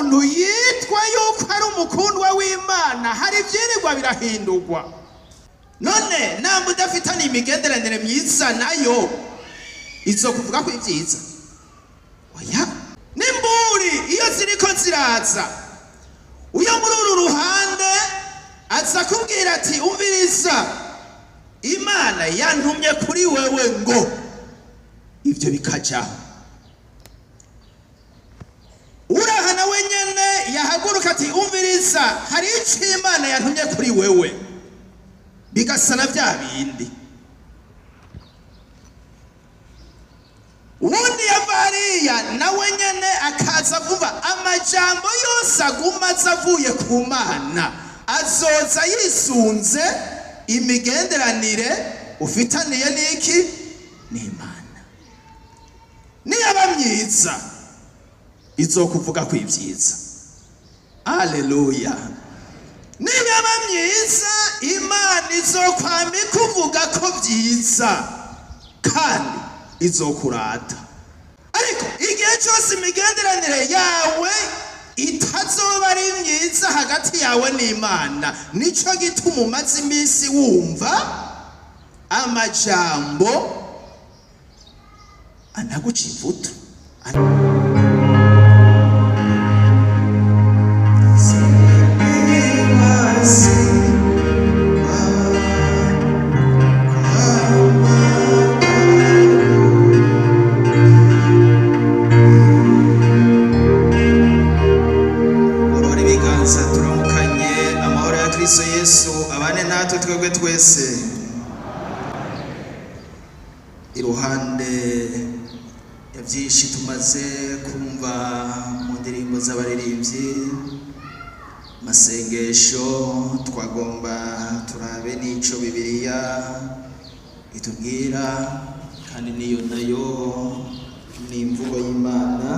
umuntu yitwa yuko ari umukundwa w'Imana, hari ibyirirwa birahindurwa. None namba udafitanye imigenderanire myiza nayo, izokuvuga ko ibyiza? Oya. N'imburi iyo ziriko ziraza, uyo muri uru ruhande aza kubwira ati: "Umviriza, Imana yantumye kuri wewe ngo ibyo bikajaho." Uraha nawe nyene yahaguruka ati: "Umviriza, hari ico Imana yantumye kuri wewe," bigasa na bya bindi. Uwundi yava hariya nawe nyene akaza vuba. Amajambo yose aguma aza avuye ku Mana azoza yisunze imigenderanire ufitaniye n'iki? N'Imana. Niyaba myiza, izokuvuga ko ibyiza. Aleluya! Niyaba myiza, Imana izokwama ikuvuga ko byiza kandi izokurata. Ariko igihe cyose imigenderanire yawe itazoba ari myiza hagati yawe n'Imana, nico gituma umaze iminsi wumva amajambo anaguca ivutu. Urore ibiganza, turamukanye. Amahoro ya Kristo Yesu abane natwe twebwe twese. Iruhande ya byinshi tumaze kumva mu ndirimbo z'abaririmbyi, masengesho, twagomba turabe n'ico Bibiliya itubwira, kandi niyo nayo ni imvugo y'Imana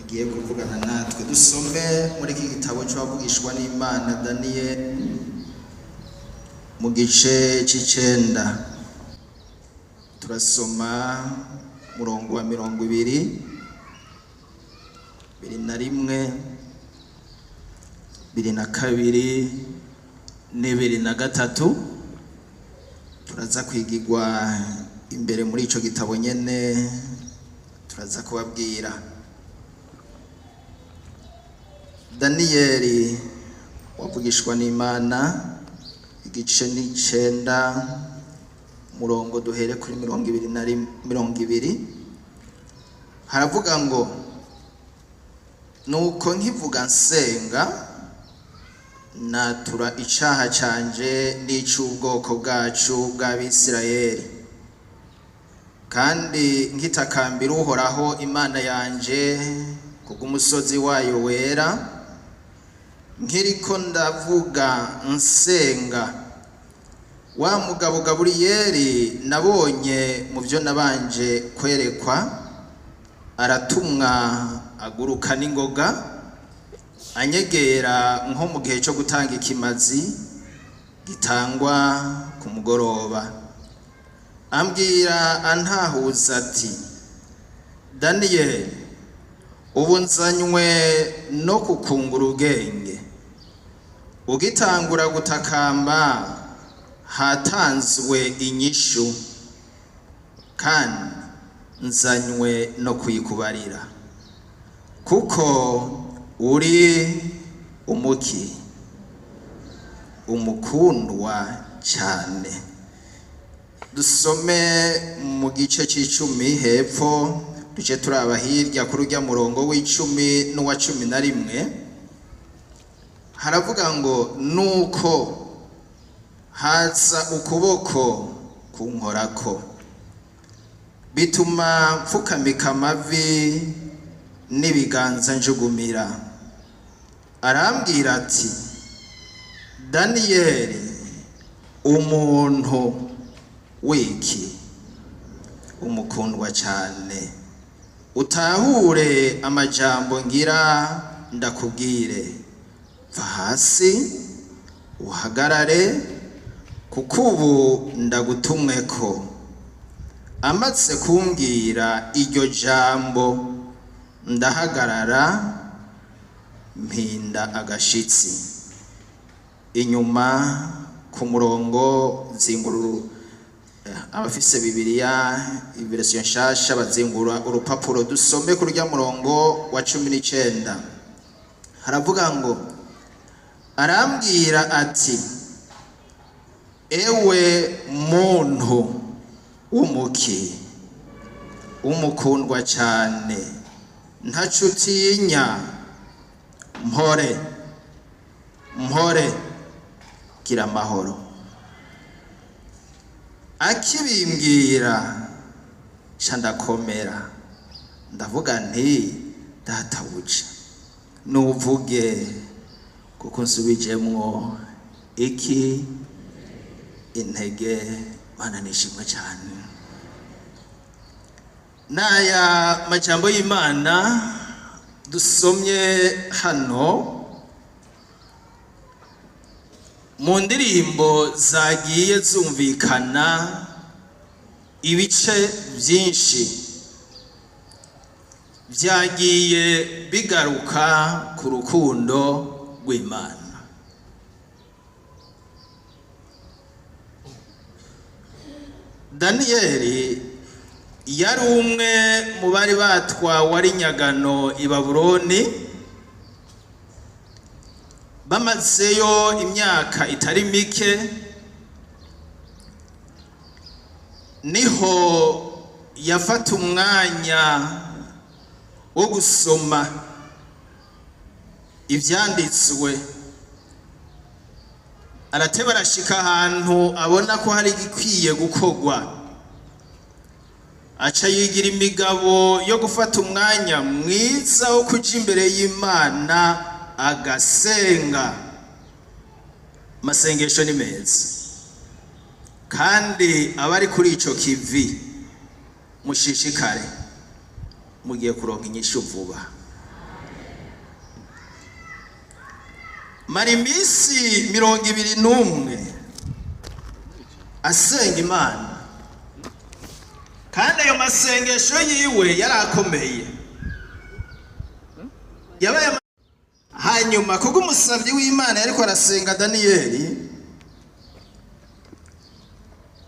igiye kuvugana natwe. Dusome muri iki gitabo c'abavugishwa n'Imana Daniyeli mu gice c'icenda, turasoma murongo wa 20, 21, 22 n'23. Turaza kwigirwa imbere muri ico gitabo nyene, turaza kubabwira. Daniyeli wavugishwa n'Imana, igice n'icenda, murongo duhere kuri 21, 20. Haravuga ngo: "Nuko nkivuga nsenga, natura icaha canje n'ic'ubwoko bwacu bw'Abisirayeli, kandi nkitakambira Uhoraho Imana yanje kubw'umusozi wayo wera, nkiriko ndavuga nsenga, wa mugabo Gaburiyeli nabonye mu byo nabanje kwerekwa aratumwa, aguruka n'ingoga anyegera nko mu gihe cyo gutanga ikimazi gitangwa ku mugoroba, ambwira antahuza ati: 'Daniyeli, ubu nzanywe no kukungura ubwenge. Ugitangura gutakamba hatanzwe inyishu, kandi nzanywe no kuyikubarira, kuko uri umuki umukundwa cyane.'" Dusome mu gice c'icumi hepfo, duce turaba hirya kuri urya murongo w'icumi n'uwa 11. Haravuga ngo: "Nuko haza ukuboko kunkorako, bituma mfukamika amavi n'ibiganza njugumira. Arambwira ati: 'Daniyeli, umuntu wiki umukundwa cyane, utahure amajambo ngira ndakubwire. Va hasi uhagarare, kuko ubu ndagutumweko.' Amaze kumbwira iryo jambo, ndahagarara." Mpinda agashitsi. Inyuma ku murongo zingururu, abafise Bibiliya version nshasha bazingura urupapuro, dusome kuri rya murongo wa 19. Haravuga ngo: "Arambwira ati: Ewe muntu w'umuki, w'umukundwa cyane, ntaco utinya, mpore, mpore, gira amahoro. Akibimbwira ca ndakomera, ndavuga nti: Databuja, nuvuge, kuko nsubijemwo iki intege. Mana nishimwe cyane." N'aya majambo y'Imana dusomye hano mu ndirimbo zagiye zumvikana, ibice byinshi byagiye bigaruka ku rukundo rw'Imana. Daniyeli yari umwe mu bari batwawe ari nyagano i Babuloni, bamazeyo imyaka itari mike, niho yafata umwanya wo gusoma ivyanditswe. Arateba, arashika ahantu abona ko hari igikwiye gukorwa, aca yigira imigabo yo gufata umwanya mwiza wo kuja imbere y'Imana agasenga. Amasengesho ni meza, kandi abari kuri ico kivi mushishikare, mugiye kuronka inyishu vuba. Mara iminsi 21 asenga Imana, kandi ayo masengesho yiwe yarakomeye, yabaye. Hanyuma kubwo umusabyi w'Imana yariko arasenga, Daniyeli,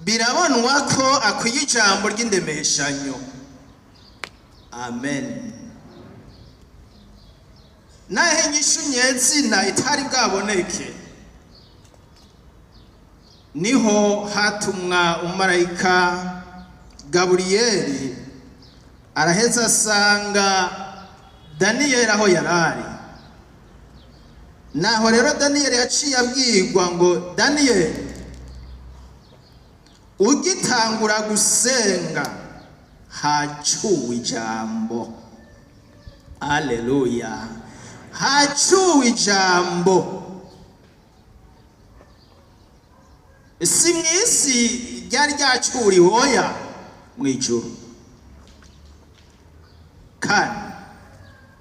birabonwa ko akwiye ijambo ry'indemeshanyo. Amen. Naho inyishu nyezina itari bwaboneke, niho hatumwa umumarayika Gaburiyeli, araheza asanga Daniyeli aho yarari. Naho rero Daniyeli yaciye abwirwa ngo: "Daniyeli, ugitangura gusenga hacuwe ijambo." Aleluya! Hacuwe ijambo. Si mu isi ryari ryacuriwe, oya, mu ijuru. "Kandi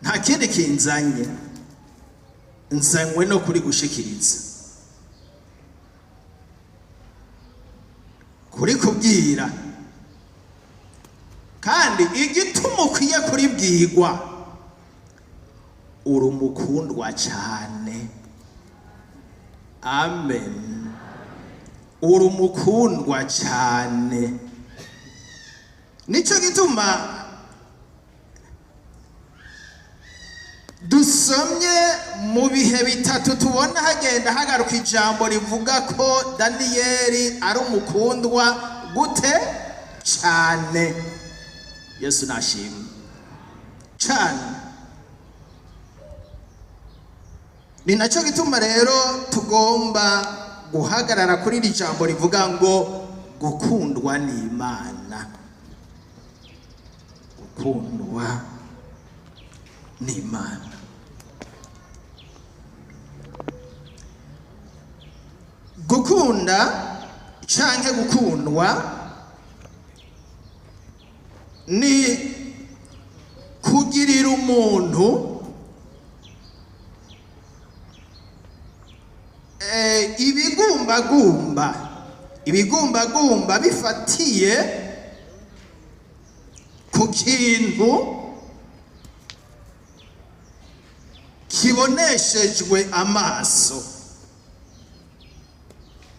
nta kindi kinzanye, nzanywe no kuri gushikiriza, kuri kubwira, kandi igituma ukwiye kuribwirwa, uri umukundwa cyane." Amen. Uri umukundwa cyane. Nicyo gituma dusomye mu bihe bitatu tubona hagenda hagaruka ijambo rivuga ko Daniyeli ari umukundwa gute? Cyane. Yesu nashimwe cyane. Ni nacyo gituma rero tugomba guhagarara kuri iri jambo rivuga ngo gukundwa n'Imana, gukundwa n'Imana. Gukunda canke gukundwa ni kugirira umuntu ibigumbagumba bifatiye ku kintu. Kiboneshejwe amaso,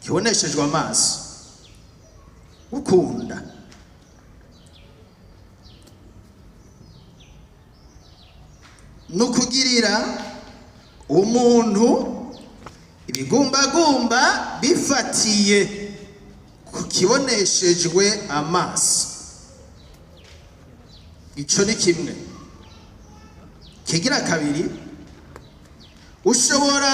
kiboneshejwe amaso. Gukunda ni ukugirira umuntu ibigumbagumba bifatiye ku kiboneshejwe amaso. Ico ni kimwe. Kigira kabiri, ushobora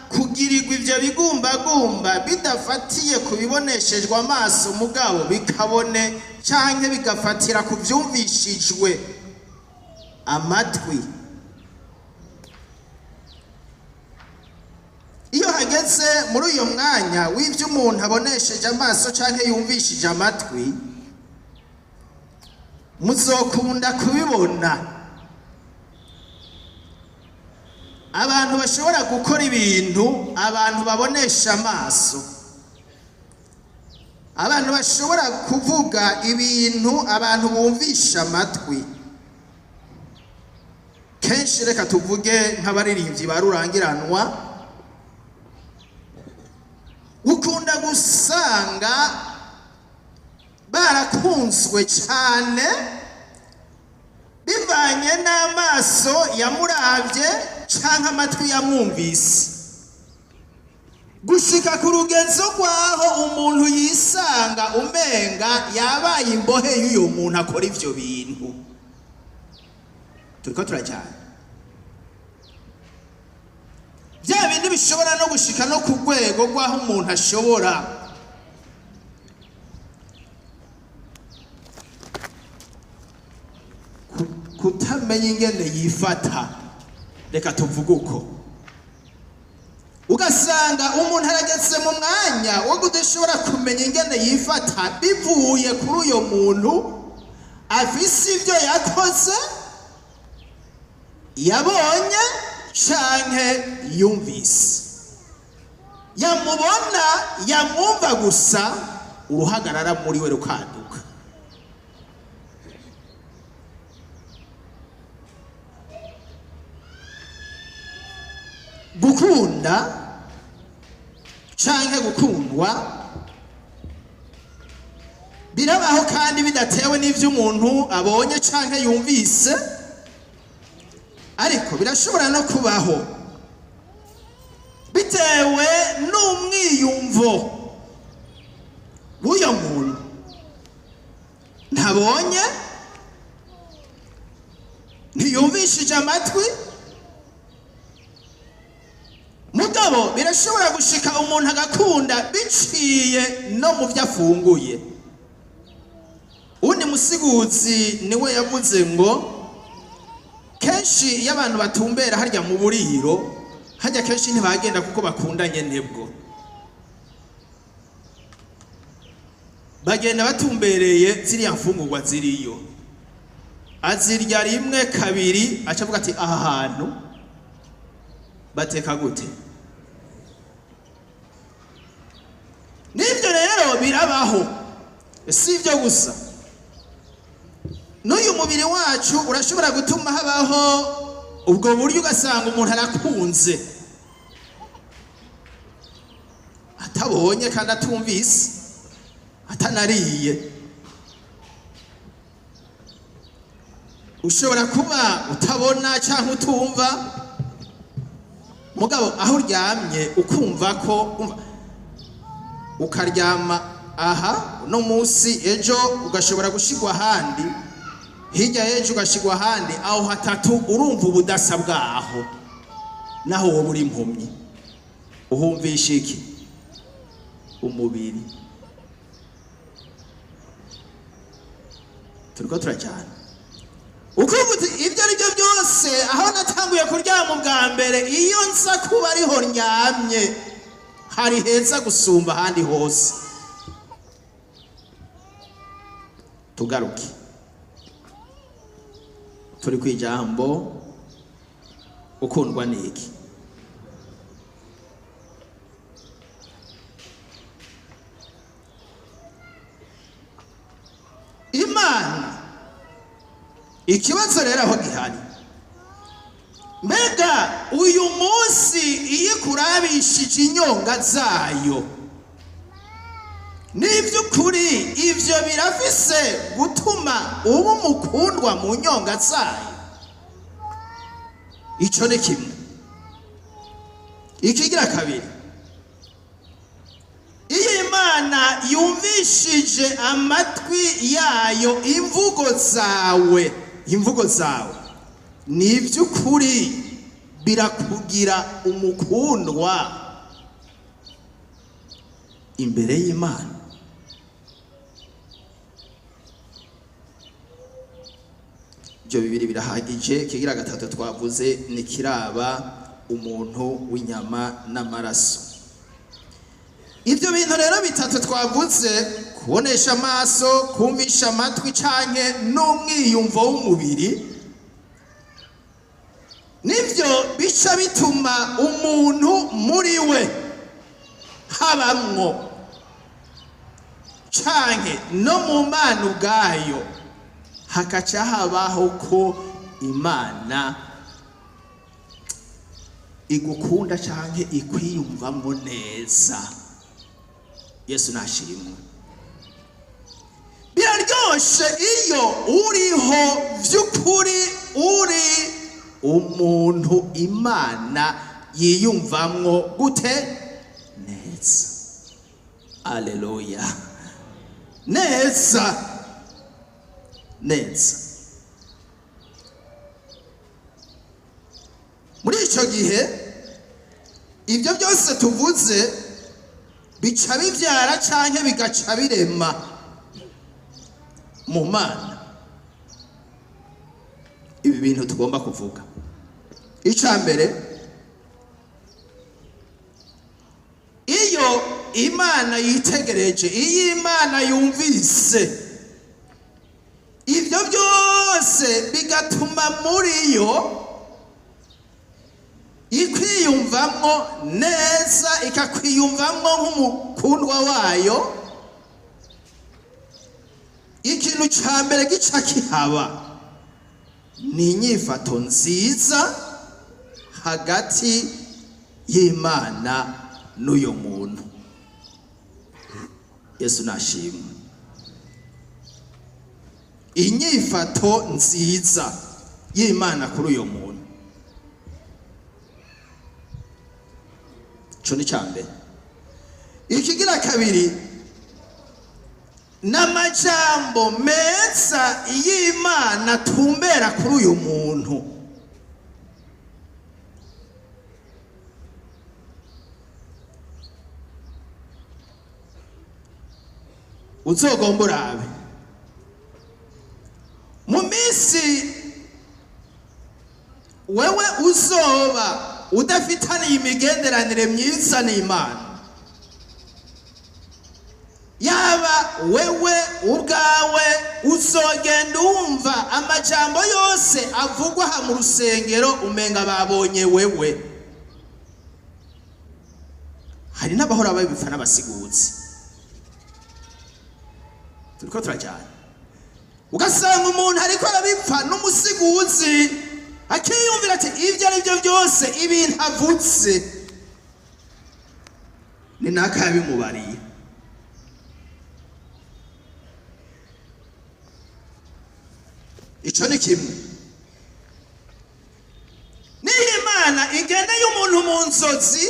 kugirirwa ivyo bigumbagumba bidafatiye ku biboneshejwe amaso, mugabo bikabone canke bigafatira ku vyumvishijwe amatwi. Iyo hageze muri uyo mwanya w'ivyo umuntu abonesheje amaso canke yumvishije amatwi, muzokunda kubibona. Abantu bashobora gukora ibintu abantu babonesha amaso, abantu bashobora kuvuga ibintu abantu bumvisha amatwi. Kenshi reka tuvuge nk'abaririmbyi ba rurangiranwa, ukunda gusanga barakunzwe cyane bivanye n'amaso yamuravye canke amatwi yamwumvise, gushika ku rugenzo rwaho umuntu yisanga umenga yabaye imbohe y'uyo muntu akora ivyo bintu. Turiko turajyana bya bindi bishobora no gushika no ku rwego rw'aho umuntu ashobora kutamenya ingene yifata. Reka tuvuge uko, ugasanga umuntu arageze mu mwanya wo kudashobora kumenya ingene yifata bivuye kuri uyo muntu afise ivyo yakoze, yabonye canke yumvise. Yamubona, yamwumva gusa, uruhagarara muri we rukaduka. Gukunda canke gukundwa birabaho kandi bidatewe n'ivyo umuntu abonye canke yumvise, ariko birashobora no kubaho bitewe n'umwiyumvo w'uyo muntu. Ntabonye, ntiyumvishije amatwi, mugabo birashobora gushika umuntu agakunda biciye no mu vyo afunguye. Uwundi musiguzi niwe yavuze ngo kenshi iyo abantu batumbera harya mu buriro, harya kenshi ntibagenda kuko bakundanye nebwo, bagenda batumbereye ziriya mfungurwa ziriyo. Azirya rimwe kabiri, aca avuga ati aha hantu bateka gute? Nibyo rero birabaho, si ibyo gusa, n'uyu mubiri wacu urashobora gutuma habaho ubwo buryo, ugasanga umuntu arakunze atabonye kandi atumvise, atanariye. Ushobora kuba utabona cyangwa utumva, mugabo aho uryamye ukumva ko ukaryama aha no munsi, ejo ugashobora gushigwa ahandi, hirya y'ejo ugashigwa ahandi, aho hatatu urumva ubudasa bwaho, naho wowe uri impumyi uhumvisha iki? Umubiri. Turiko turajyana. Ukumva uti ibyo ari byo byose, aho natanguye kuryama ubwa mbere, iyo nza kuba ariho ndyamye hari heza gusumba ahandi hose. Tugaruke, turi ku ijambo ukundwa n'iki? Imana. Ikibazo rero aho gihari, Mbega uyu munsi iyo ikurabishije inyonga zayo, n'iby'ukuri ibyo birafise gutuma uba umukundwa mu nyonga zayo? Icyo ni kimwe. Ikigira kabiri, iyo Imana yumvishije amatwi yayo imvugo zawe, imvugo zawe, ni iby'ukuri birakugira umukundwa imbere y'Imana? Ibyo bibiri birahagije. Ikigira gatatu twavuze ni kiraba umuntu w'inyama n'amaraso. Ibyo bintu rero bitatu twavuze, kubonesha amaso, kumvisha amatwi canke n'umwiyumvo w'umubiri, nibyo bica bituma umuntu muri we habamwo canke no mu Mana ubwayo hakaca habaho ko Imana igukunda canke ikwiyumvamo neza. Yesu nashimwe. Biraryoshe iyo uriho vy'ukuri uri umuntu Imana yiyumvamwo gute? Neza. Aleluya. Neza neza. Muri ico gihe ibyo byose tuvuze bica bibyara canke bigaca birema mu Mana ibi bintu tugomba kuvuga. Icya mbere, iyo Imana yitegereje, iyo Imana yumvise ibyo byose, bigatuma muri yo ikwiyumvamwo neza, ikakwiyumvamwo nk'umukundwa wayo, ikintu cya mbere gica kihaba ni inyifato nziza hagati y'Imana n'uyu muntu. Yesu nashimwe. Inyifato nziza y'Imana kuri uyu muntu, ico ni mbere. Ikigira kabiri, n'amajambo meza y'Imana tumbera kuri uyu muntu. Uzogomba urabe mu minsi wewe uzoba udafitaniye imigenderanire myiza n'Imana, yaba wewe ubwawe uzogenda wumva amajambo yose avugwa aha mu rusengero umenga babonye wewe. Hari n'abahora babipfa n'abasigutsi, turiko turajyana, ugasanga umuntu ariko arabipfa n'umusiguzi, akiyumvira ati ibyo ari byo byose ibintu avutse ni naka yabimubariye. Ico ni kimwe. Niyo Imana igendeye umuntu mu nzozi,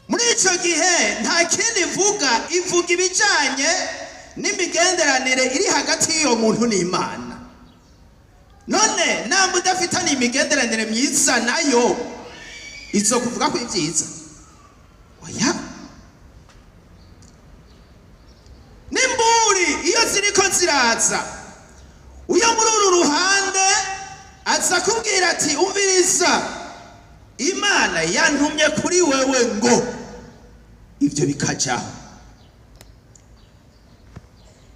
muri ico gihe nta kindi ivuga, ivuga ibijanye n'imigenderanire iri hagati y'uwo muntu n'Imana. None namba udafitanye imigenderanire myiza nayo, izo kuvuga ko ibyiza? Oya. N'imburi iyo ziriko ziraza, uyo muri uru ruhande aza kubwira ati umviriza, Imana yantumye kuri wewe ngo ibyo bikajaho.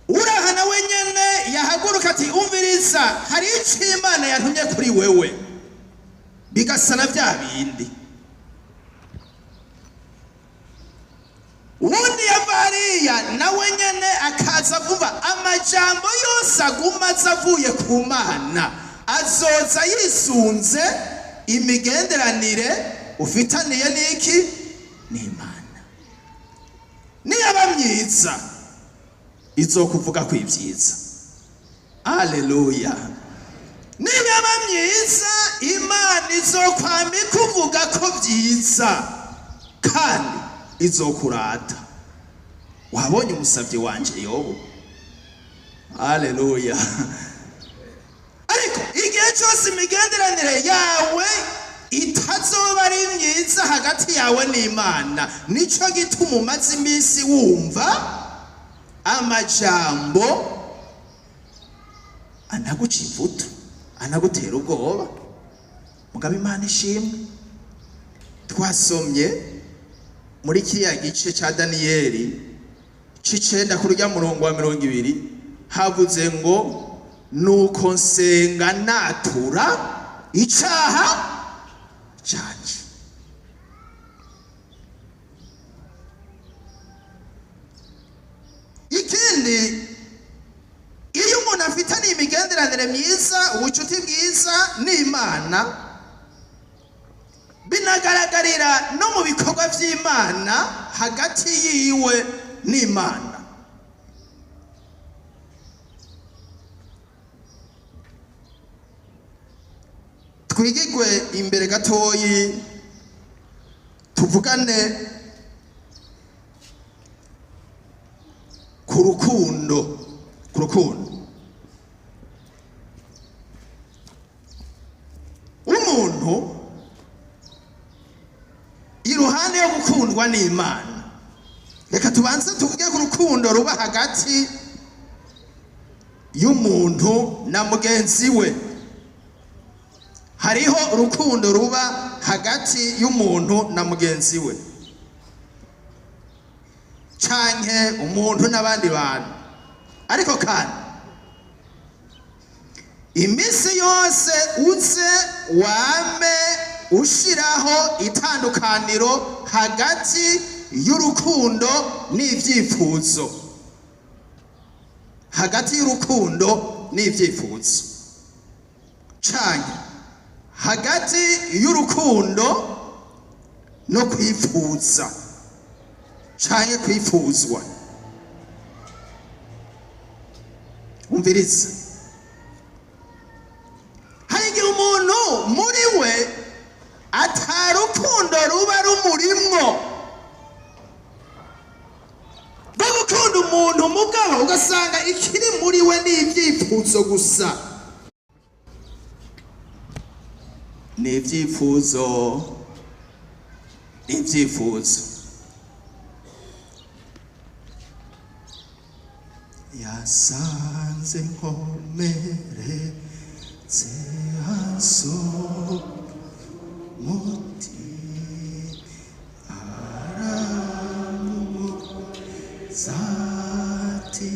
Uraha nawe nyene yahaguruka ati umviriza, hari ico Imana yantumye kuri wewe, bigasa na bya bindi. Uwundi yava hariya nawe nyene akaza vuba, amajambo yose aguma aza avuye ku Mana azoza yisunze Imigenderanire ufitaniye n'iki? N'Imana. Niyaba myiza, izokuvuga ko ibyiza. Aleluya! Niyaba myiza, Imana izokwama ikuvuga ko byiza kandi izokurata: "Wabonye umusabyi wanje Yobu?" Aleluya! Ariko igihe cyose imigenderanire yawe itazoba ari myiza hagati yawe n'Imana, nicyo gituma umaze iminsi wumva amajambo anaguca ivutu, anagutera ubwoba. Mugabo Imana ishimwe, twasomye muri kiriya gice cya Daniyeli c'9 kuri rya murongo wa 20, havuze ngo: "Nuko nsenga natura icaha canje." Ikindi, iyo umuntu afitaniye imigenderanire myiza, ubucuti bwiza n'Imana, binagaragarira no mu bikorwa by'Imana hagati yiwe n'Imana. Twigigwe imbere gatoyi, tuvugane ku rukundo, ku rukundo. Umuntu iruhande yo gukundwa n'Imana, reka tubanze tuvuge ku rukundo ruba hagati y'umuntu na mugenzi we. Hariho urukundo ruba hagati y'umuntu na mugenzi we canke umuntu n'abandi bantu. Ariko kandi iminsi yose uze wame ushiraho itandukaniro hagati y'urukundo n'ivyifuzo, hagati y'urukundo n'ivyifuzo canke hagati y'urukundo no kwifuza canke kwifuzwa. Umviriza, hari igihe umuntu muri we ata rukundo ruba rumurimwo rwo gukunda umuntu, mugabo ugasanga ikiri muri we ni ibyifuzo gusa, ni ibyifuzo, ni ibyifuzo. Yasanze nkomeretse haso muti aramuza ati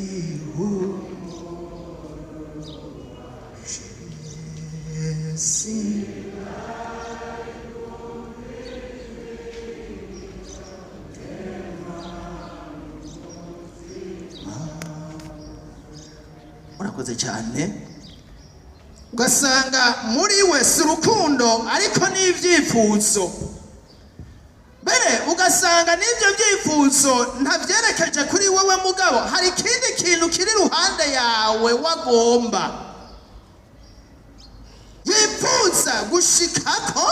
Jesi. Murakoze cyane. Ugasanga muri we si urukundo, ariko n'ibyifuzo. Mbere ugasanga n'ibyo byifuzo ntabyerekeje kuri wowe, mugabo hari ikindi kintu kiri iruhande yawe wagomba yifuza gushikako,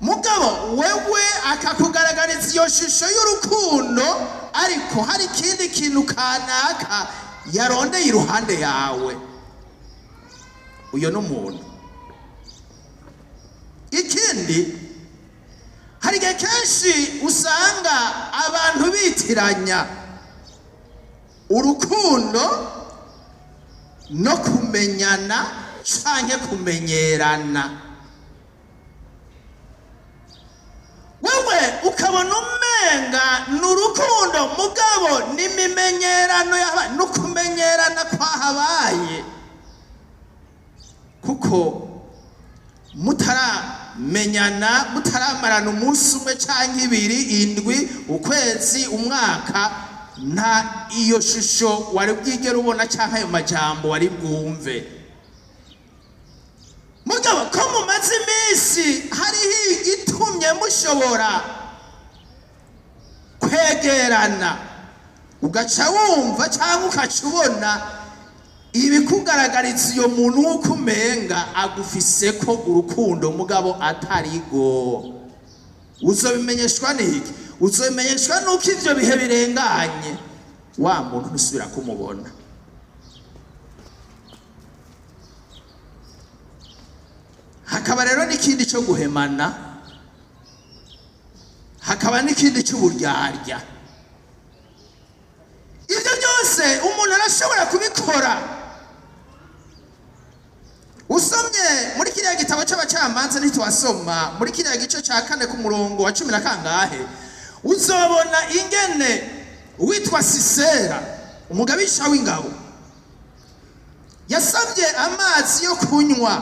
mugabo wewe akakugaragariza iyo shusho y'urukundo, ariko hari ikindi kintu kanaka yarondeye iruhande yawe. Uyo ni umuntu. Ikindi, hari igihe kenshi usanga abantu bitiranya urukundo no kumenyana canke kumenyerana. Wewe ukabona umenga ni urukundo, mugabo n'imimenyerano yaba no kumenyerana kwahabaye, kuko mutaramenyana, mutaramarana umunsi umwe canke ibiri, indwi, ukwezi, umwaka, nta iyo shusho wari bwigere ubona canke ayo majambo wari bwumve. Mugabo ko mumaze iminsi minsi hariho igitumye mushobora kwegerana, ugaca wumva cyangwa ukaca ubona ibikugaragariza iyo muntu w'uko umenga agufise ko urukundo, mugabo atarigo. Uzobimenyeshwa n'iki? Uzobimenyeshwa n'uko ivyo bihe birenganye, wa muntu ntusubira kumubona. Hakaba rero n'ikindi cyo guhemana, hakaba n'ikindi cy'uburyarya. Ibyo byose umuntu arashobora kubikora. Usomye muri kiriya gitabo cy'abacamanza, ntitwasoma muri kiriya gice cya 4 ku murongo wa 10 na kangahe, uzobona ingene uwitwa Sisera, umugabisha w'ingabo, yasabye amazi yo kunywa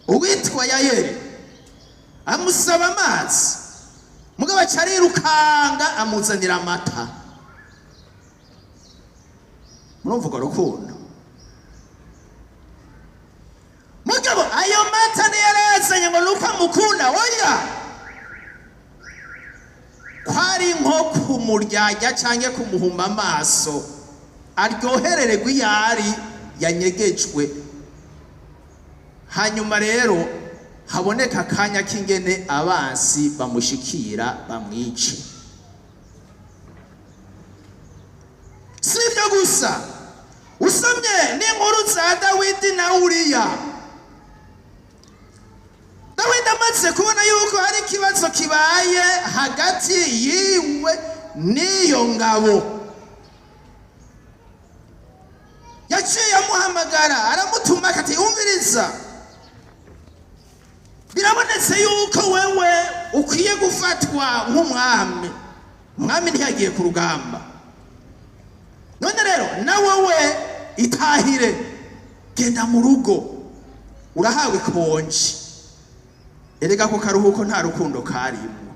uwitwa Yayeli, amusaba amazi, mugabo aca arirukanga amuzanira amata. Murumva urwo rukundo? Mugabo ayo mata niyo yarazanye ngo nuko amukunda, oya, kwari nko kumuryarya canke kumuhuma amaso aryoherererwe iyo ari yanyegejwe. Hanyuma rero haboneka akanya k'ingene abansi bamushikira bamwice. Si ibyo gusa, usomye n'inkuru za Dawidi na Uriya. Dawidi amaze kubona yuko hari ikibazo kibaye hagati yiwe n'iyo ngabo, yaciye amuhamagara aramutuma ati umviriza, birabonetse yuko wewe ukwiye gufatwa nk'umwami. Umwami ntiyagiye ku rugamba, none rero na wewe itahire, genda mu rugo, urahawe konji. Erega ko karuhuko nta rukundo karimo.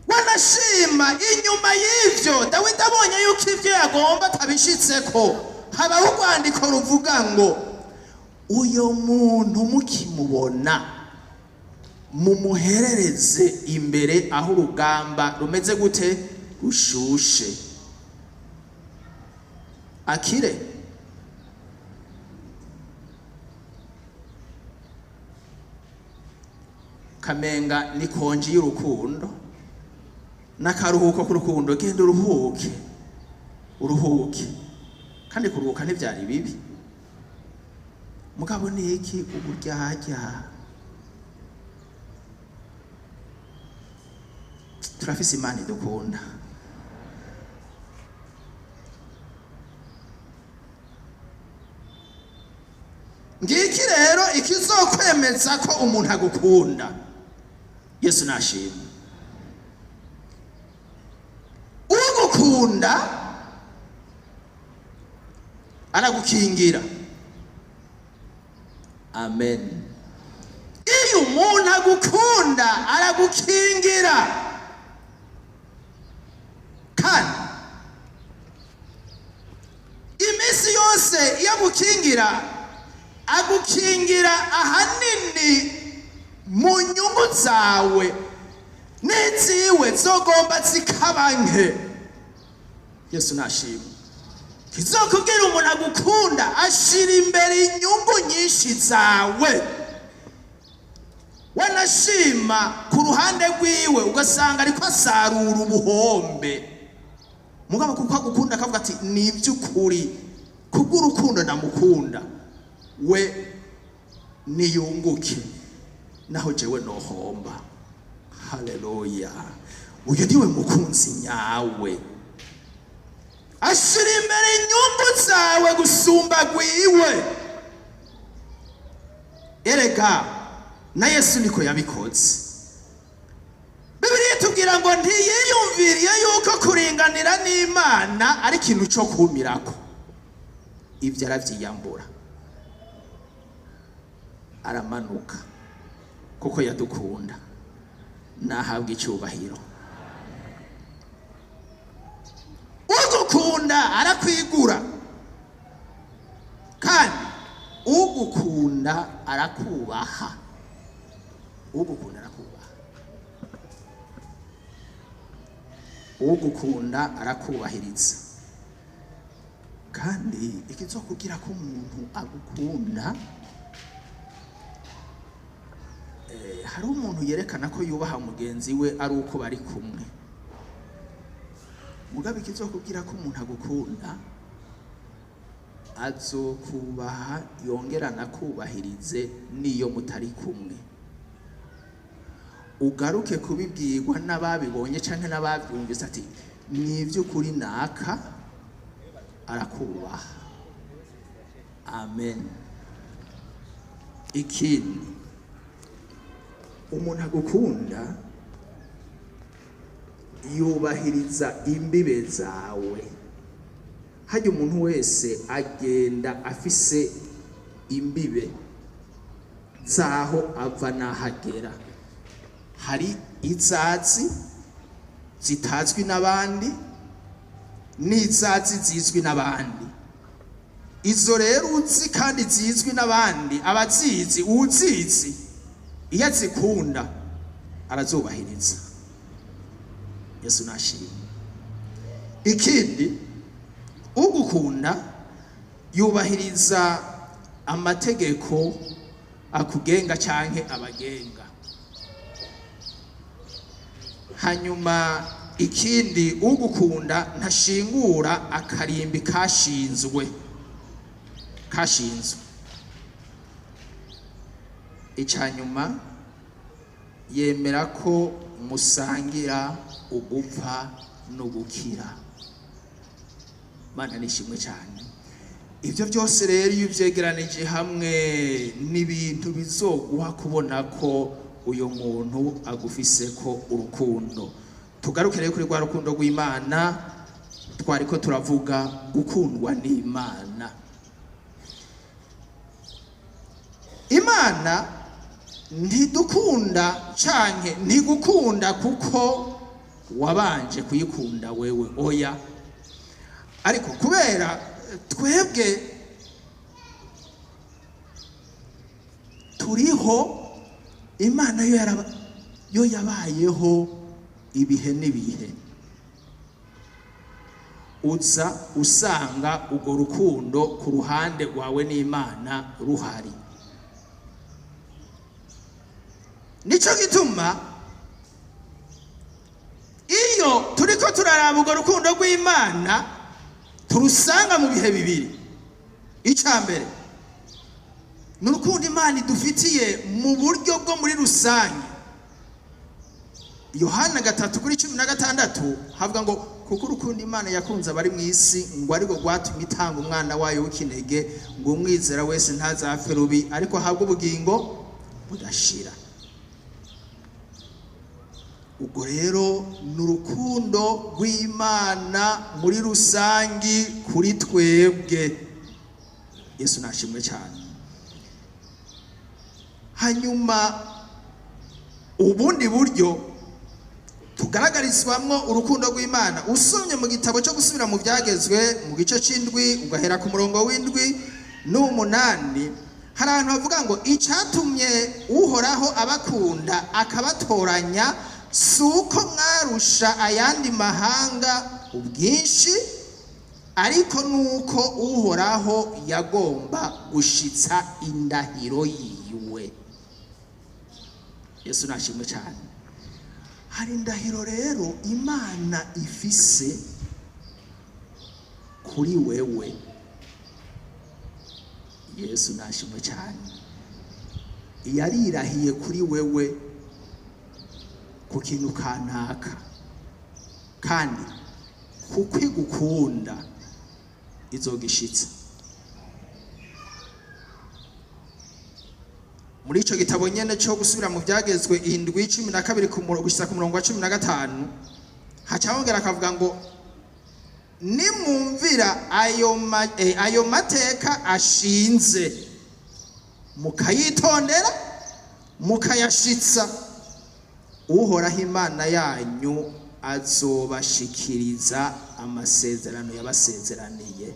Wanashima inyuma y'ivyo, Dawidi abonye yuko ivyo yagomba atabishitseko, habaho urwandiko ruvuga ngo uyo muntu mukimubona mumuherereze imbere aho urugamba rumeze gute, rushushe, akire. Kamenga ni konji y'urukundo n'akaruhuko k'urukundo. Genda uruhuke, uruhuke. Kandi kuruhuka ntivyari bibi, mugabo ni iki uburyarya? Turafise Imana idukunda. Ngiki rero ikizokwemeza ko umuntu agukunda. Yesu nashimwe. Ugukunda aragukingira. Amen. Iyo umuntu agukunda aragukingira. Kandi iminsi yose iyo agukingira, agukingira ahanini mu nyungu zawe n'iziwe zogomba zikaba nke. Yesu nashimwe. Kizokubwira umuntu agukunda ashira imbere inyungu nyinshi zawe, wanashima ku ruhande rwiwe ugasanga ariko asarura ubuhombe, mugabo kuko agukunda akavuga ati ni iby'ukuri, kubw'urukundo ndamukunda, we niyunguke naho jewe nohomba. Haleluya! Uyu niwe mukunzi nyawe, ashira imbere inyungu zawe gusumba gwiwe. Erega na Yesu niko yabikoze. Bibiliya itubwira ngo ntiyiyumviriye yuko kuringanira n'Imana ari ikintu cyo kumirako, ibyo aravyiyambura aramanuka kuko yadukunda. Nahabwa icyubahiro. Ugukunda arakwigura, Kandi ugukunda arakubaha, ugukunda arakubaha, ugukunda arakubahiriza. Kandi ikizokubwira ko umuntu agukunda, hari umuntu yerekana ko yubaha mugenzi we ari uko bari kumwe. Mugabe ikizokubwira ko umuntu agukunda, azokubaha yongera anakubahirize n'iyo mutari kumwe. Ugaruke kubibwirwa n'ababibonye canke n'abavyumvise ati ni ivy'ukuri naka arakubaha. Amen. Ikindi, umuntu agukunda yubahiriza imbibe zawe. Hajya umuntu wese agenda afise imbibe zaho ava n'ahagera. Hari izazi zitazwi n'abandi n'izazi zizwi n'abandi. Izo rero uzi kandi zizwi n'abandi, abazizi, uzizi iyo azikunda arazubahiriza. Yesu nashimwe. Ikindi, ugukunda yubahiriza amategeko akugenga canke abagenga. Hanyuma ikindi, ugukunda ntashingura akarimbi kashinzwe. Icanyuma, yemera ko musangira ugupfa no gukira. Mana nishimwe cyane. Ibyo byose rero iyo ubyegeranije hamwe n'ibintu bizoguha kubona ko uyu muntu agufise ko urukundo. Tugaruke rero kuri rwa rukundo rw'Imana twariko turavuga, gukundwa n'Imana. Imana ntidukunda canke ntigukunda kuko wabanje kuyikunda wewe, oya. Ariko kubera twebwe turiho, Imana yo yabayeho ibihe n'ibihe. Uza usanga urwo rukundo ku ruhande rwawe n'Imana ruhari. Nico gituma iyo turiko turaraba urwo rukundo rw'Imana turusanga mu bihe bibiri. Ica mbere ni urukundo Imana idufitiye mu buryo bwo muri rusange. Yohana 3:16 havuga ngo kuko urukundo Imana yakunze abari mu isi ngo ariko rwatumye itanga umwana wayo w'ikinege ngo umwizera wese ntazapfe rubi ariko ahabwe ubugingo budashira. Ubwo rero ni urukundo rw'Imana muri rusangi kuri twebwe. Yesu nashimwe cyane. Hanyuma ubundi buryo tugaragarizwamwo urukundo rw'Imana, usomye mu gitabo cyo gusubira mu byagezwe mu gice c'indwi ugahera ku murongo w'indwi n'umunani, hari ahantu bavuga ngo icatumye Uhoraho abakunda akabatoranya si uko mwarusha ayandi mahanga ubwinshi, ariko nuko Uhoraho yagomba gushitsa indahiro yiwe. Yesu nashimwe cyane. Hari indahiro rero Imana ifise kuri wewe. Yesu nashimwe cyane. Yarirahiye kuri wewe ku kintu kanaka, kandi kuko igukunda izogishitsa. Muri ico gitabo nyene cyo gusubira mu byagezwe 7:12 gushitsa ku murongo wa 15, haca hongera akavuga ngo nimwumvira ayo mateka ashinze mukayitondera mukayashitsa, Uhoraho Imana yanyu azobashikiriza amasezerano yabasezeraniye.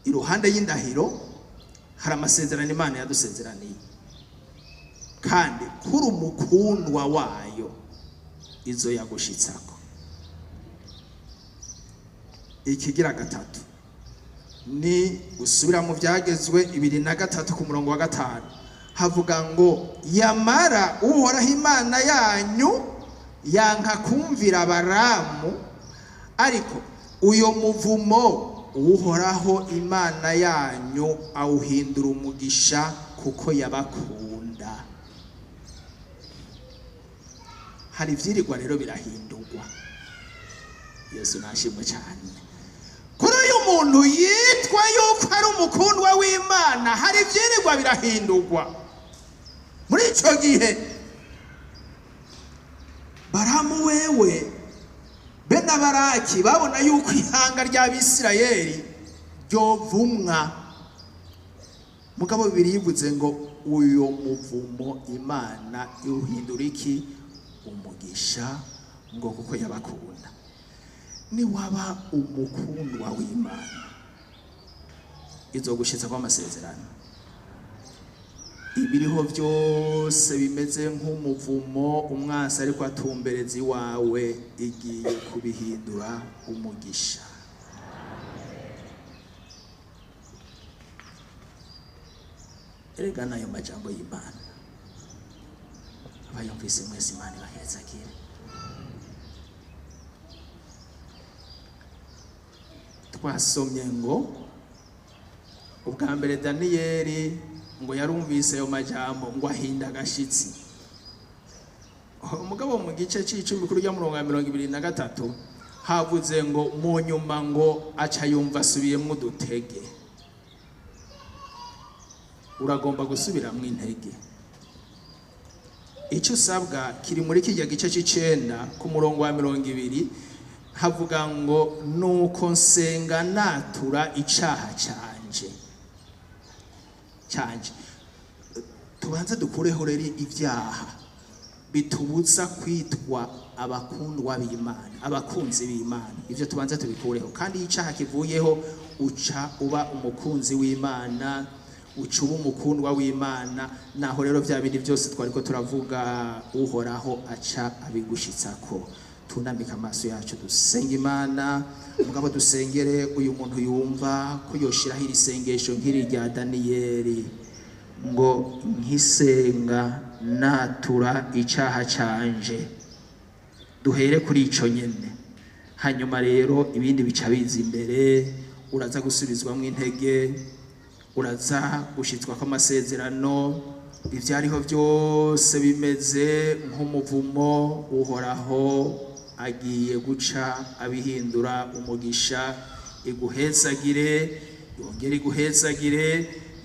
Iruhande y'indahiro hari amasezerano Imana yadusezeraniye, kandi kuri umukundwa wayo izo yagushitsako. Ikigira gatatu ni gusubira mu Byagezwe 23 ku murongo wa 5, havuga ngo: "Yamara Uhoraho Imana yanyu yanka kumvira Baramu, ariko uyo muvumo Uhoraho Imana yanyu awuhindura umugisha kuko yabakunda." Hari ibyirirwa rero birahindurwa. Yesu nashimwe cyane. Kuri uyu muntu yitwa yuko ari umukundwa w'Imana, hari ibyirirwa birahindurwa. Muri icyo gihe Baramu wewe be na Baraki babona yuko ihanga ry'Abisirayeli ryovumwa. Mugabo bibiri yivuze ngo uyo muvumo Imana iwuhindura iki? Umugisha, ngo kuko yabakunda. Niwaba umukundwa w'Imana, izogushitsa kw'amasezerano. Ibiriho byose bimeze nk'umuvumo umwansi ariko atumbereza iwawe, igiye kubihindura umugisha. Erega n'ayo majambo y'Imana abayumvise mwese, Imana ibahezagire. Twasomye ngo ubwa mbere Daniyeli ngo yarumvise ayo majambo, ngo ahinda agashitsi. Umugabo mu gice c'icumi kuri rya murongo wa 23 havuze ngo mu nyuma ngo aca yumva asubiyemwo udutege. Uragomba gusubiramwo intege. Icyo usabwa kiri muri kijya gice c'icenda ku murongo wa 20, havuga ngo: "Nuko nsenga natura icaha canje." Canje, tubanze dukureho rero ibyaha bitubuza kwitwa abakundwa b'Imana, abakunzi b'Imana. Ivyo tubanze tubikureho. Kandi iyo icaha kivuyeho, uca uba umukunzi w'Imana, uca uba umukundwa w'Imana. Naho rero vya bindi byose twariko turavuga, Uhoraho aca abigushitsako. Tunamika amaso yacu, dusenga Imana. Mugabo dusengere uyu muntu yumva ko yoshiraho iri sengesho nk'iri rya Daniyeli, ngo: "Nkisenga natura icaha canje." Duhere kuri ico nyene, hanyuma rero ibindi bica biza imbere. Uraza gusubizwamwo intege, uraza gushitswa kw'amasezerano. Ivyariho byose bimeze nk'umuvumo, Uhoraho agiye guca abihindura umugisha. Iguhezagire, yongere iguhezagire,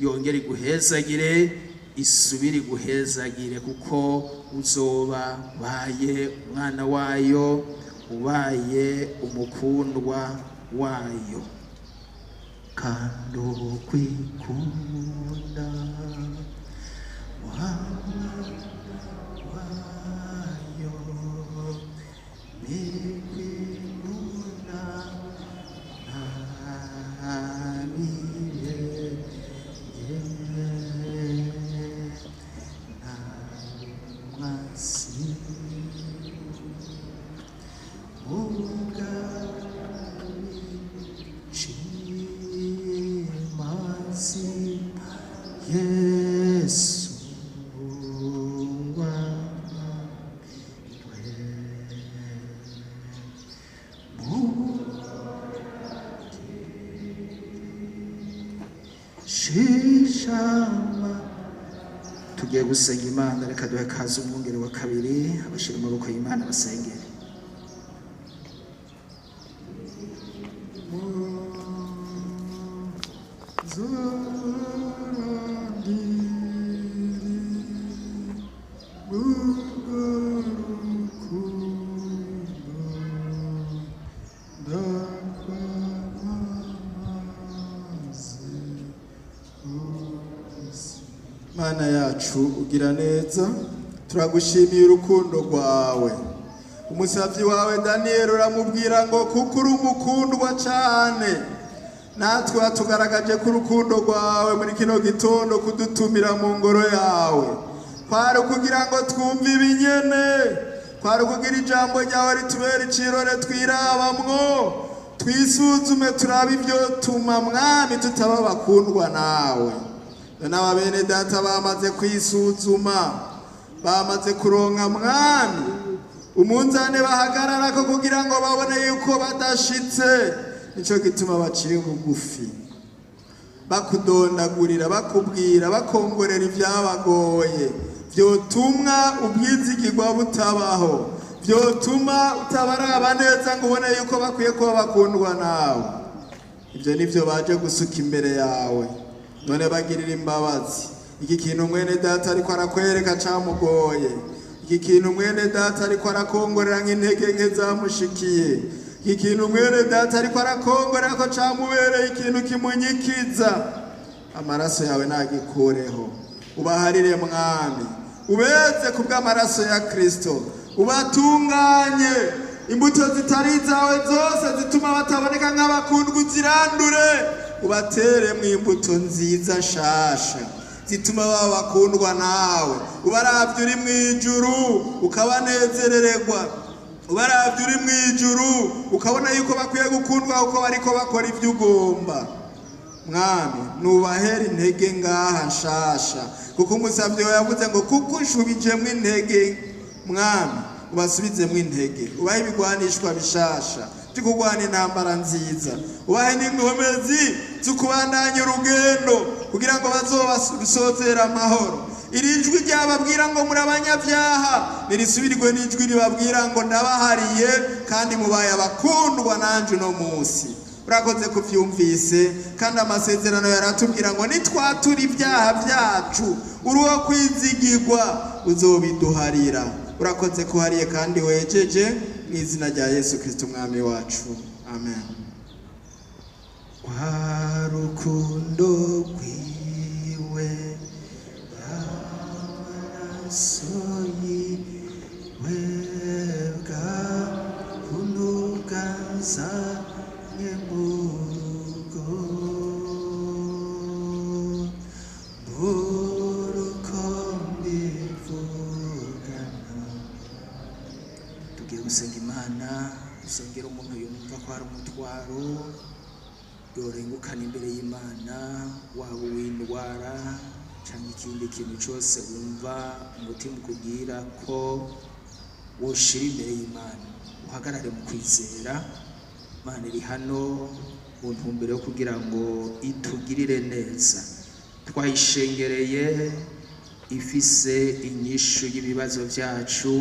yongere iguhezagire, isubire iguhezagire, kuko uzoba ubaye umwana wayo, ubaye umukundwa wayo. Kandi ukwikunda wayo nikwikunda ntabirenge nta Shimazi Yesu Shishama. Tugiye gusenga Imana. Reka duhe kaze umwungere wa kabiri, abashyira amaboko y'Imana, basengere. Mana yacu ugira neza, turagushimiye urukundo rwawe. Umusavyi wawe Daniyeli uramubwira ngo kuko uri umukundwa cane. Natwe watugaragaje ko urukundo rwawe muri kino gitondo kudutumira mu ngoro yawe kwari ukugira ngo twumve ibinyene, kwari ukugira ijambo ryawe ritubera icirore, twirabamwo, twisuzume, turabe ibyo tuma, Mwami, tutaba bakundwa nawe. None aba bene data bamaze kwisuzuma, bamaze kuronka, Mwami, umunzane bahagarara ko kugira ngo babone yuko badashitse. Nico gituma baciye bugufi, bakudondagurira, bakubwira, bakongorera ibyabagoye vyotumwa ubwizigirwa butabaho, vyotuma utabaraba neza ngo ubone yuko bakwiye kuba bakundwa nawe. Ibyo nivyo baje gusuka imbere yawe. None bagirira imbabazi. Iki kintu mwene data ariko arakwereka camugoye, iki kintu mwene data ariko arakongorera nk'intege nke zamushikiye, iki kintu mwene data ariko arakongorera ko camubereye ikintu kimunyikiza, amaraso yawe nagikureho. Ubaharire, Mwami, ubeze ku bw'amaraso ya Kristo, ubatunganye. Imbuto zitari izawe zose zituma bataboneka nk'abakundwa uzirandure, ubateremo imbuto nziza nshasha zituma baba bakundwa nawe. Ubaravye uri mw'ijuru ukabanezerererwa, ubaravye uri mw'ijuru ukabona yuko bakwiye gukundwa kuko bariko bakora ivyo ugomba. Mwami, nubahera intege ngaha nshasha, kuko umusavyi wawe yavuze ngo kuko unshubijemwo intege. Mwami, ubasubizemwo intege, ubahe ibigwanishwa bishasha vyo kurwana intambara nziza, ubahe n'inkomezi zo kubandanya urugendo kugira ngo bazobasozera amahoro. Iri jwi ryababwira ngo muri abanyabyaha nirisubirwe n'ijwi ribabwira ngo ndabahariye kandi mubaye abakundwa nanje uno munsi. Urakoze kuvyumvise, kandi amasezerano yaratubwira ngo nitwatura ibyaha byacu, uri uwo kwizigirwa, uzobiduharira. Urakoze kuhariye kandi wejeje, mu izina rya Yesu Kristo Umwami wacu, amen. Kwa rukundo rwiwe, amaraso yiwe, bwa buntu bwanzanye mu rugo, mbura mbivugana. Tugiye gusenga Imana, dusengera umuntu yumva ko hari umutwaro yorengukana imbere y'Imana, waba uw'indwara cyangwa ikindi kintu cyose wumva umutima ukubwira ko woshira imbere y'Imana. Uhagarare mu kwizera. Imana iri hano mu ntumbero yo kugira ngo itugirire neza. Twayishengereye ifise inyishu y'ibibazo byacu.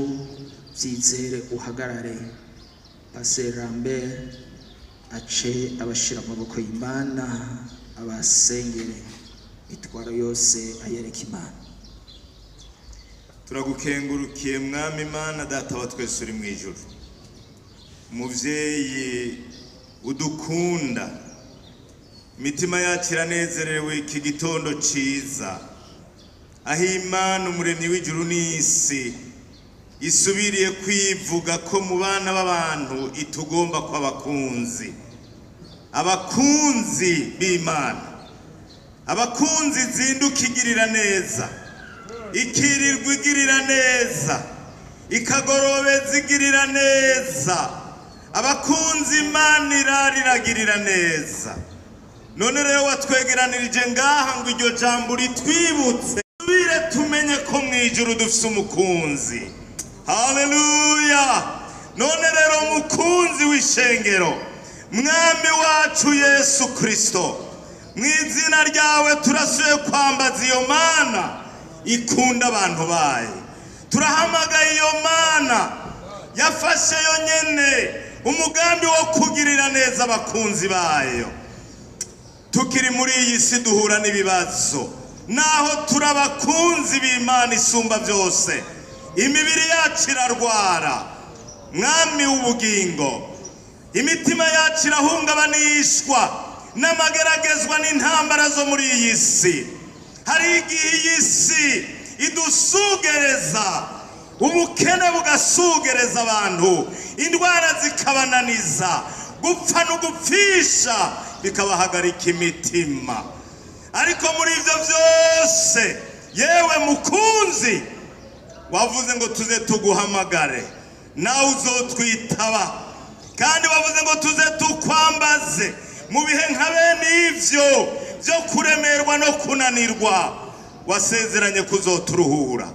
Byizere, uhagarare. Pasteur Lambert ace abashira amaboko y'Imana, abasengere, itwaro yose ayereka Imana. Turagukengurukiye, Mwami Imana Data wa twese uri mu ijuru, muvyeyi udukunda. Imitima yacu iranezerewe iki gitondo ciza, aho Imana Umuremyi w'ijuru n'isi isubiriye kwivuga ko mu bana b'abantu itugomba ko abakunzi, abakunzi b'Imana, abakunzi zinduka igirira neza, ikirirwa igirira neza, ikagorobeza igirira neza, abakunzi Imana iraragirira neza. None rero watwegeranirije ngaha ngo iryo jambo ritwibutse, tubire tumenye ko mu ijuru dufise umukunzi. Haleluya! None rero, mukunzi w'ishengero, Mwami wacu Yesu Kristo, mu izina ryawe turasuye kwambaza iyo Mana ikunda abantu bayo. Turahamagaye iyo Mana yafashe yonyene umugambi wo kugirira neza abakunzi bayo. Tukiri muri iyi si duhura n'ibibazo. Naho turi abakunzi b'Imana isumba byose, imibiri yacu irarwara, Mwami w'ubugingo. Imitima yacu irahungabanishwa n'amageragezwa n'intambara zo muri iyi si. Hari igihe iyi si idusugereza, ubukene bugasugereza abantu, indwara zikabananiza, gupfa no gupfisha. bikabahagarika imitima. Ariko muri ibyo byose, yewe mukunzi, wavuze ngo tuze tuguhamagare nawe uzotwitaba, kandi wavuze ngo tuze tukwambaze mu bihe nka bene ivyo byo kuremerwa no kunanirwa, wasezeranye kuzoturuhura.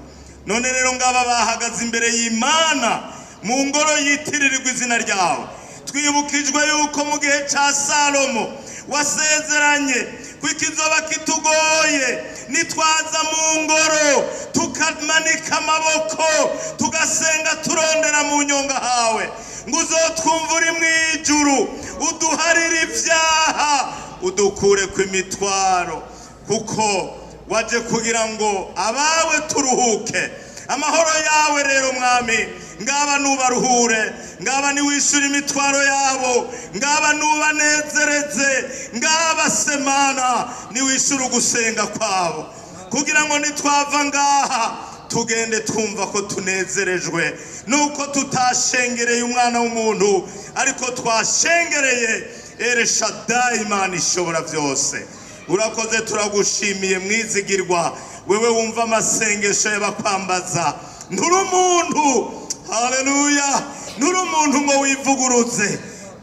None rero ngaba bahagaze imbere y'Imana mu ngoro yitiririrwa izina ryawe, twibukijwe yuko mu gihe cya Salomo wasezeranye ko ikizoba kitugoye nitwaza mu ngoro tukamanika amaboko tugasenga turondera mu nyonga hawe, ngo uzotwumve uri mu ijuru, uduharire ibyaha, udukure ku imitwaro, kuko waje kugira ngo abawe turuhuke. Amahoro yawe rero mwami, ngaba nubaruhure, ngaba niwishyura imitwaro yabo, ngaba nubanezereze, ngaba semana niwishyura ugusenga kwabo, kugira ngo nitwava ngaha tugende twumva ko tunezerejwe nuko tutashengereye umwana w'umuntu, ariko twashengereye Elshadai, Imana ishobora byose. Urakoze, turagushimiye mwizigirwa, wewe wumva amasengesho y'abakwambaza. Nturi umuntu, haleluya, nturi umuntu ngo wivuguruze,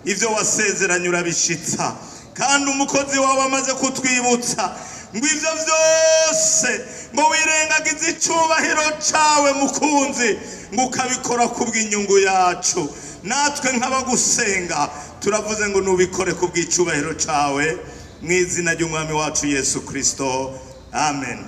ibyo wasezeranye urabishitsa. Kandi umukozi wawe amaze kutwibutsa ngo ibyo byose ngo wirengagize icyubahiro cyawe mukunzi, ngo ukabikora kubw'inyungu yacu. Natwe nk'abagusenga turavuze ngo nubikore kubw'icyubahiro cyawe, mu izina ry'umwami wacu Yesu Kristo, amen.